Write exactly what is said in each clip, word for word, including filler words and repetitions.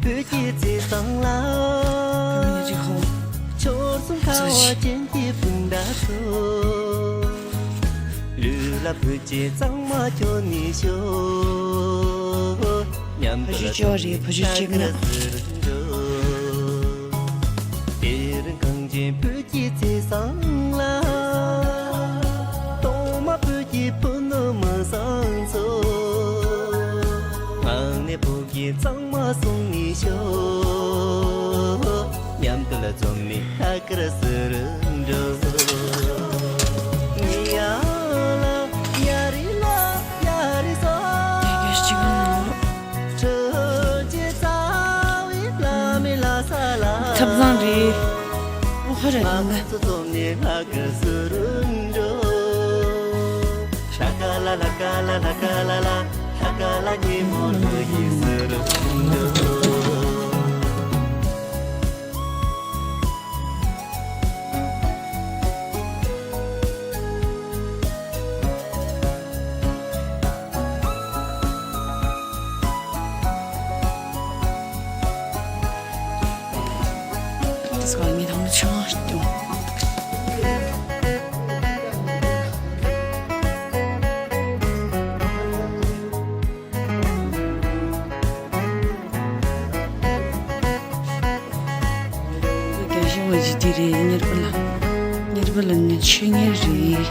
བོད་ཀྱི་ཚེས་བཟང་ལ། བོད་མི་རིགས་ཧོ། ཆོལ་གསུམ་ཁ་བ་ཅན་གྱི་སྤུན་ཟླ་ཚོ། ལུས་ལ་བོད་ཀྱི་གཙང་མ་གྱོན་ནས་ཤོག། མཉམ་དུ་ལ་བོད་ཀྱི་ལྕགས་རི་བོད་ཀྱི་ལྕགས་ནག། དེ་རིང་གངས་ཅན་བོད་ཀྱི་ཚེས་བཟང་ལ། གཏོང་མ་བོད་ཀྱི་ཕུ་ནུ་མི་བཟང་ཚོ། ངག་ནས་བོད་ཀྱི་གཙང་མ་བསྲུང་ནས་ཤོག། མཉམ་དུ་ལ་འཛོམས་ནས་ལྷག་དཀར་ཟེར་འགྲོ། ཡ་ལ་ཡ་རི་ལ་ཡ་རི་ས། ཐབ་ཚང་རེད། ཨོ་ཧ་ར་དང་། རྒྱལ་གཞུང་བ་ཇི་དེ་རེད། གཉེར་པ་ལ། གཉེར་པ་ལ་ནི་ཆོས་གཉེར་རེད།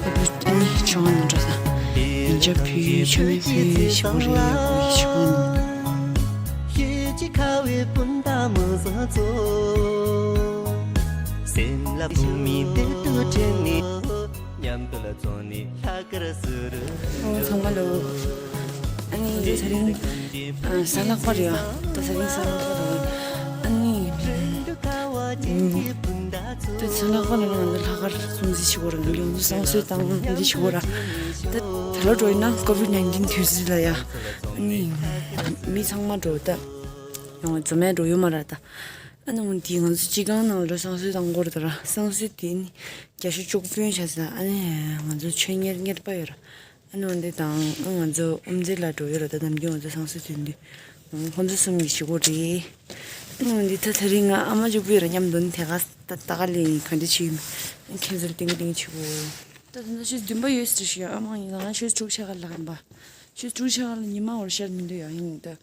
ཨ་བུ་ཨ་ནི་ཆུང་བ་ནི་འགྲོ་ས། ཡིན་ཅག་ཕུལ་ཆོས་མེད་ཕུལ་ཞིག་པོ་རེད། ཨ་བུ་ཡི་ཆུང་བ་ནི། ཤེས་ཀྱི་ཁ་བའི་སྤུན་ཟླ་མི་བཟང་ཚོ། སེམས་ལ་བུ་མོའི་གཏེར་དུ་དྲན་ནས། མཉམ་དུ་ལ་བཙོང་ནས་ལྷག་དཀར་ཟེར། ཨོ་ཚང་མ་ལོ། ཨ་ནི་དེ་ཚེ་རིང་། ཨ་གཟའ་ལྷག་པ་རེད་ཨ། ད་དེ་ཚེ་རིང་གཟའ་ལྷག་པ་རེད། ཨ་ནི། ཨུམ། དེ་ཚེ་ལྷག་པ་ལ་ང་ཚོ་ལྷག་དཀར་སྲུང་བརྩི་བྱེད་དགོས་རེད། ང་ཚོ་བསང་གསོལ་བཏང་བརྩི་བྱེད་དགོས་ར། ད་ད་ལོ་འགྲོ་ཡིན་ན་ཀོ་བིད་ནའིན་ཊིན་དུས་ཚོད་ལ་ཡ། ཨ་ནི། མི་ཚང་མ་འགྲོ་ད། ཡོང་བ་འཛོམས་ཡ་འགྲོ་ཡོད་མ་ར་ད། ཨ་ནི་འོན་ཏེ་ང་ཚོ་སྤྱི་ཁང་ནང་ལ་བསང་གསོལ་བཏང་དགོས་རེད་ད་ར། བསང་གསོལ་དེ་ནི་རྒྱ་ཤོག་ཅོག་པོན་བྱ་ས། ཨ་ནི་ང་ཚོ་ཆོས་གཉེར་གཉེར་པ་ཡོད་ར། ཨ་ནི་འོན་ཏེ་དང་ཨ་ང་ཚོ་དབུ་མཛད་ལགས་འགྲོ་ཡོད་ར། ད་ནམ་རྒྱུན་ང་ཚོ་བསང་གསོལ་དོན་དུས་ཁོང་ཚོ་གསུམ་གྱིས་བྱེད་དགོས་རེད། ཨ་ནི་འོན་ཏེ་ད་དེ་རིང་ང་ཨ་མ་ཅོག་པོ་ཡོད་ར། མཉམ་དུ་ནི་དེ་ག་ད་ད་ག་ལས་ག་འདྲ་བྱེད་ཡོད་མེད་ཁྱེད་ཚོར་ཏིང་ཏིང་བྱེད་དགོས། ད་ད་ད་ཤོས་བདུན་པ་ཡོད་ཟེར་ཞུ་ཡ། ཨ་མ་ཡིན་ན་ཤོས་དྲུག་ཆ་ག་ལ་ཡིན་པ། ཤོས་དྲུག་ཆ་ག་ལ་ཉི་མ་འོར་ཤར་མི་འདུག་ཡ། ཡིན་ད་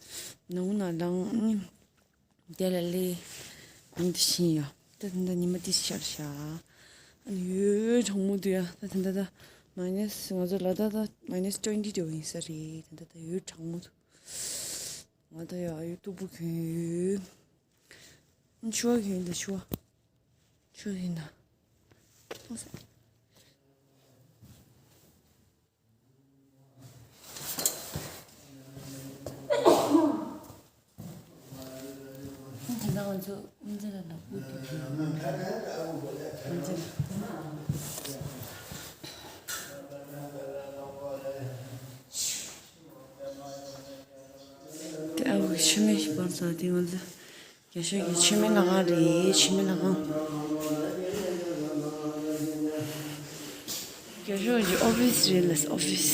ནང་ན་ལང་ནི། དེ་ལ་ལས། ཡང་དེ་བཞིན་ཡོད། ད་ད་ཉི་མ་དེ་ཤར་ཤག་ཨ་ནི་ཡོད་གྲང་མོ་འདུག་ཡ། ད་ད་ད་ད་མའི་ནས་ང་ཚོ་ལ་ད་ད་མའི་ནས་ཊུ་ཝེན་ཊི་དེ་ཡིན་ས་རེད། ད་ད་ད་ཡོད་གྲང་མོ་འདུག་ང་ད་ཡ་ཡོད་སྟུག་པོ་གྱོན་ཡོད། ཨ་ནི་ཕྱུ་པ་གྱོན་ཡིན་ད་ཕྱུ་པ། ཕྱུ་པ་ཡིན་ད། ཨོ་ས། དེ་ཨ་བུ་ཤི་མེ་ཤི་པར་ས་དེ་ང་ཚོ། རྒྱ་ཤོག་གི་ཆུ་མེད་ལྷ་ཁང་རེད། ཆུ་མེད་ལྷ་ཁང་། རྒྱ་ཤོག་གི་ཨོ་ཕིས་རེད་ལ། ཨོ་ཕིས།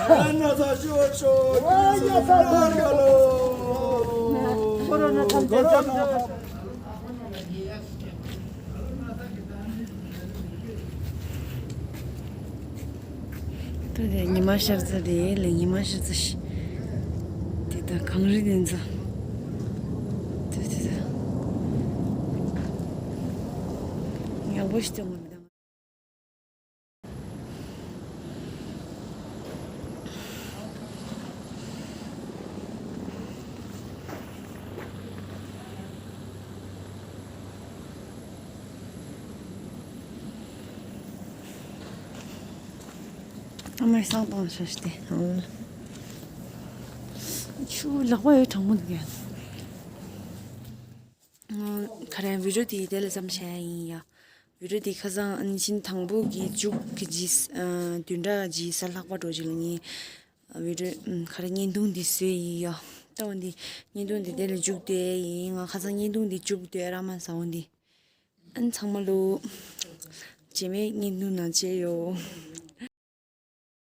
ཁོ་རོ་ན་ཐམས་ཅད་ཁོ་རོ་ན། ད་དེ་ཉི་མ་ཤར་ཚ་དེ་ལས་ཉི་མ་ཤར་ཚ་ཤི། དེ་ད་གངས་རི་དེ་ཚ། དེ་དེ་ད་ཡག་པོ་ཞིག་སྟོན་དགོས་མི་འདུག་ཨ་མའི་བསང་གཏོང་ཤ་ཤི་སྟེ། ཆུ་ལག་པ་ཡོད་གྲང་མོ་འདུག་ཡ། ཁ་རེ་བི་ཌི་ཡོ་དེ་དེ་ལ་ཙམ་བྱས་ཡིན་ཡ། བི་ཌི་ཡོ་དེ་ཁ་སང་ཨ་ནི་ཕྱི་ཟླ་དང་པོ་གི་མཇུག་གི་རྗེས་ཨ་བདུན་ཕྲག་རྗེས་གཟའ་ལྷག་པ་འགྲོ་རྗེས་ལ་ངས་ཨ་བི་ཌི་ཡོ་ཨམ་ཁ་རེ་བརྙན་ཐུང་འདི་བཟོས་ཡིན་ཡ། ལྟ་བ་འདི་བརྙན་ཐུང་འདི་དེ་ལ་མཇུག་བསྡུས་ཡིན། ང་ཁ་སང་བརྙན་ཐུང་འདི་མཇུག་བསྡུས་ར་མ་ཟ་འོ་འདི། ཨ་ནི་ཚང་མ་ལོ། རྗེས་མའི་བརྙན་ཐུང་ནང་མཇལ་ཡོང་།